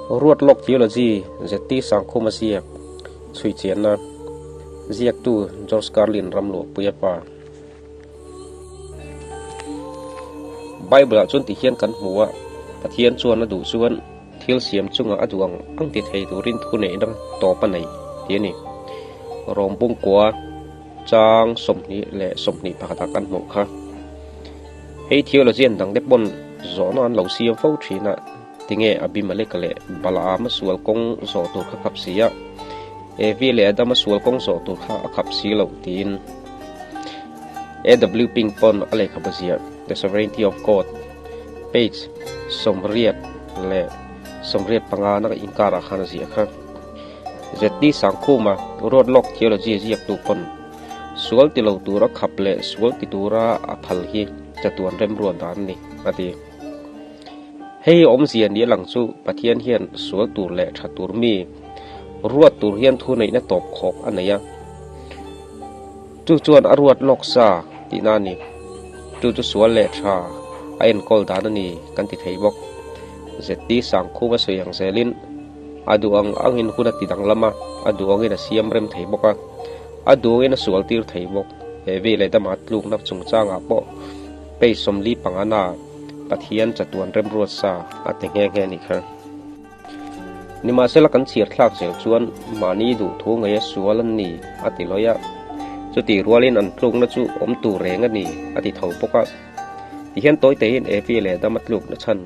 Ruat lawk Theology ZT Sangkhuma ziak chhui chianna ziaktu George Carlin Ramluahpuia pa. Bible-ah chuan ti hian kan hmu a, Pathian chuan a duh chuan thil siam chungah a duh ang ang ti thei turin thu neihna tawp a nei tih a ni. Rom bungkua chang 20 leh 21 ah kan hmuh kha. Hei theologian dangte pawn zawhna an lo siam fo thin a, tinge Abimeleka leh Balaama sual kawng zawh tur kha khap si a, Evi leh Adama sual kawng zawh tur kha a khap si loh tiin AW Pink pawn a lehkhabu ziah The Sovereignty of God page 85 na inkarah khan a ziah kha. ZD Sangkhuma ruat lawk theology ziaktu pawn sual ti lo tura khap leh sual ti tura a phal hi chatuan remruat dan a ni, a ti. Hei awmzia ni a lang chu Pathian hian sual tur leh tha tur mi ruat tur hian thuneihna tawp khawk a nei a. Chu chuan a ruat lawk sa tihna a ni. Chu chu sual leh tha a enkawl dan a ni kan ti thei bawk. ZD Sangkhuma sawi ang zelin A duh ang angin hun a ti danglam a, a duh angin a siam rem thei bawk a, a duh angin a sual tir thei bawk. He vei leh dama tlukna chungchangah pawh page 45 na Pathian chatuan remruat sa a ti nghe nghe a nih kha. Nimahsela kan chhiar thlak zel chuan mahni duh thu ngei a sual an ni a ti lawi a, chutih rualin an tlukna chu awm tur reng a ni a ti tho bawk a. Tihian tawi teiin Evi leh Adama tlukna chhan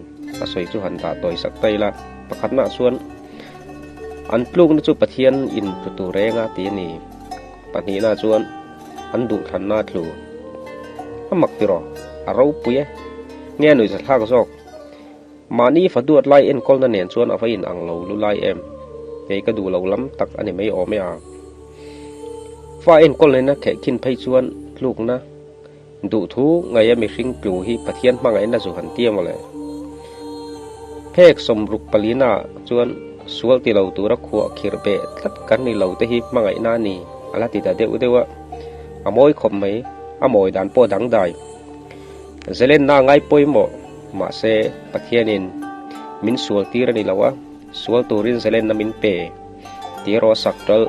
a sawi chu han dah tawi sak ta ila, pakhatnaah chuan an tlukna chu Pathian in tlu tur reng a ti a ni. Pahnihnaah chuan an duhthlanna a tlu. A mak tiraw? A ropui e. Nge a nuihzathlak zawk? Mahni fa duat lai enkawlna nen chuan a va in ang lo lu lai em? Kei ka duh lo lam tak a ni mai awm e a. Fa enkawl nena khehkhin phei chuan tlukna Duhthu ngaia mihring tlu hi Pathian hmangaihna zu han ti mawle. Phek 64 ah chuan sual ti lo tura khuah khirh beh tlat kan ni lo te hi hmangaihna a ni a la ti ta deuh deuh a. A mawi khawp mai, a mawi dan pawh dangdai. Zelenna a ngai pawimawh, mahse Pathianin min sual tir a ni lo a, sual turin zelenna min pe. Ti erawh a sak ṭalh.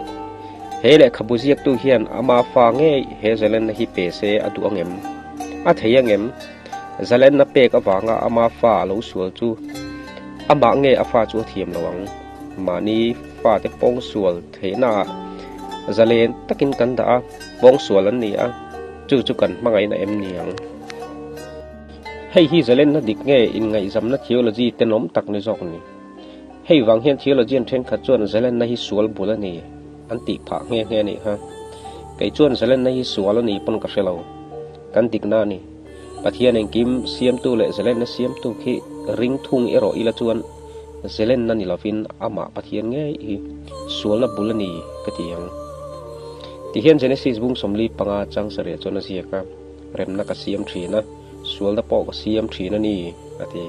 He lehkhabu ziaktu hian ama fa ngei he zalenna hi pe se a duh angem? A thei angem? Zalenna pek avanga ama fa a lo sual chu amah nge a fa chu a thiam lo ang? Mahni fate pawngsual theihnaah zalen takin kan dah a, pawngsual an ni a, chu chu kan hmangaihna em ni ang? Hei hi zalenna dik nge inngaihzamna theology tenawm tak ni zawk ni? Hei vang hian theologian thenkhat chuan zalenna hi sual bul a ni an tih phah nghe nghe a nih kha. Kei chuan zalenna hi sual a ni pawn ka hre lo. Kan dikna a ni. Pathian engkim siamtu leh zalenna siamtu khi ring thung erawh ila chuan zalenna ni lovin amah Pathian ngei hi sualna bul a ni ka ti ang. Tihian Genesis bung 45 chang sarih chuan a ziak a, Remna ka siam thin a, sualna pawh ka siam thin a ni, a ti.